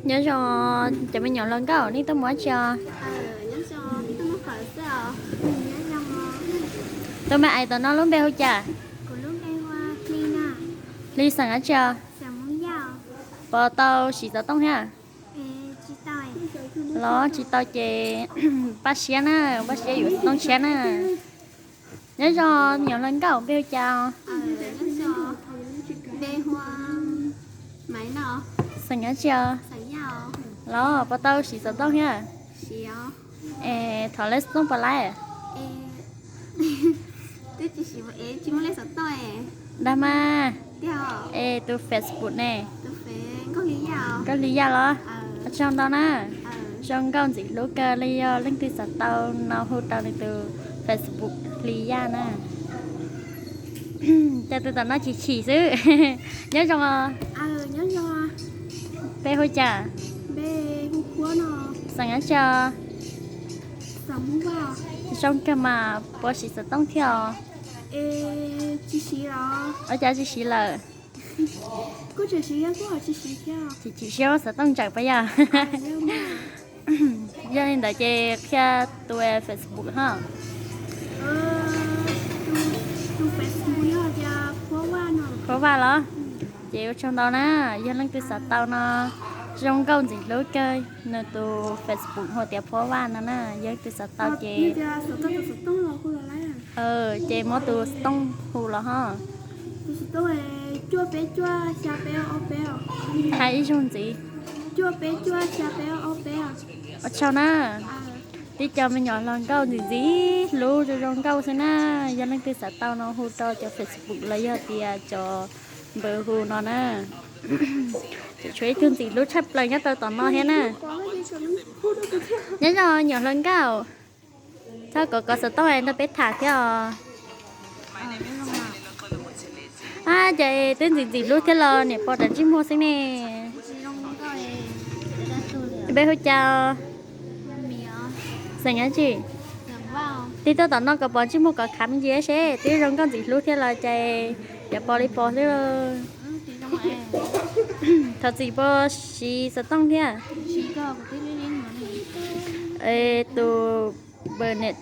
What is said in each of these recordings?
Nyob zoo cov me nyuam hluas nkauj, nej tuaj mus dab tsi os? Tuaj me ais tom no lub npe hu cas? Hli xeem dab tsi os? Puas tau siv xov tooj thiab? Los tsis tau ces pab siab na, pab siab yuav xov tooj tshiab na. Nyob zoo me nyuam hluas nkauj, npe hu cas os? Xeem dab tsi os? Los puas tau siv xov tooj thiab? Es thov lej xov tooj puas laib? Dag mas. Es tus Facebook ne? Nkauj Hli Yaj los? Ua tsaug ntau na. Zoo nkauj ntxim hlub kawg li, yog leej twg xav tau no hu rau nws tus Facebook Hli Yaj na. Cas tus tom no chim chim xwb. Nyob zoo os. Npe hu cas? Xeem dab tsi os? Zoo kawg mas puas siv xov tooj thiab os? Ua cas tsis siv lawm? Chim chim siab xov tooj ntseem puas yog? Yog li ntawd ces qhia tus Facebook ho. Qhuab Vaj los? Ces ua tsaug ntau na, yog leej twg xav tau no, zoo nkauj ntxim hlub kawg, nws tus Facebook hu tias Qhuab Vaj no na, yog leej twg xav tau ces, ces muab tus xov tooj hu los ho. Hais ib zaug ntxiv. Ua tsaug na. Tib co me nyuam hluas nkauj ntxim ntxim hlub zoo zoo nkauj xwb na, yog leej twg xav tau no hu rau cov Facebook los yog tias cov npawb hu no na. Tshuav ib tug ntxim hlub tshaj plaws nyob rau tom no thiab na. Nyob zoo nyuam hluas nkauj, txhob kov kov xov tooj nrog peb tham thiab os. Ab, ces twb ntxim ntxim hlub thiab los niam pog rov ntsej muag xwb ne. Peb hu cas? Xeem dab tsi? Twb tuaj tom no kom pom ntsej muag kom khav me ntsis seb twb zoo nkauj ntxim hlub thiab los ces cov pog li pog xwb. Thov txim puas siv xov tooj thiab? Tus Bernet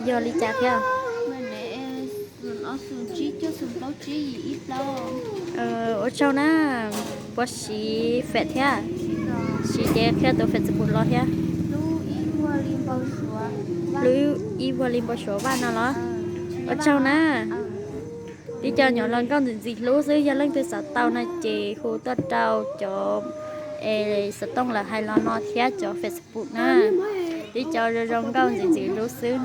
yog li cas thiab? Ua tsaug na. Puas siv Face thiab? Siv ces qhia tus Facebook los thiab. Lub ib vuag li npau suav Vaj no los? Ua tsaug na. Tib co nyuam hluas nkauj ntxim ntxim hlub xwb, yog leej twg xav tau no ces hu tuaj rau cov xov tooj lawv hais los no thiab cov Facebook na. Tib co zoo zoo nkauj ntxim ntxim hlub xwb.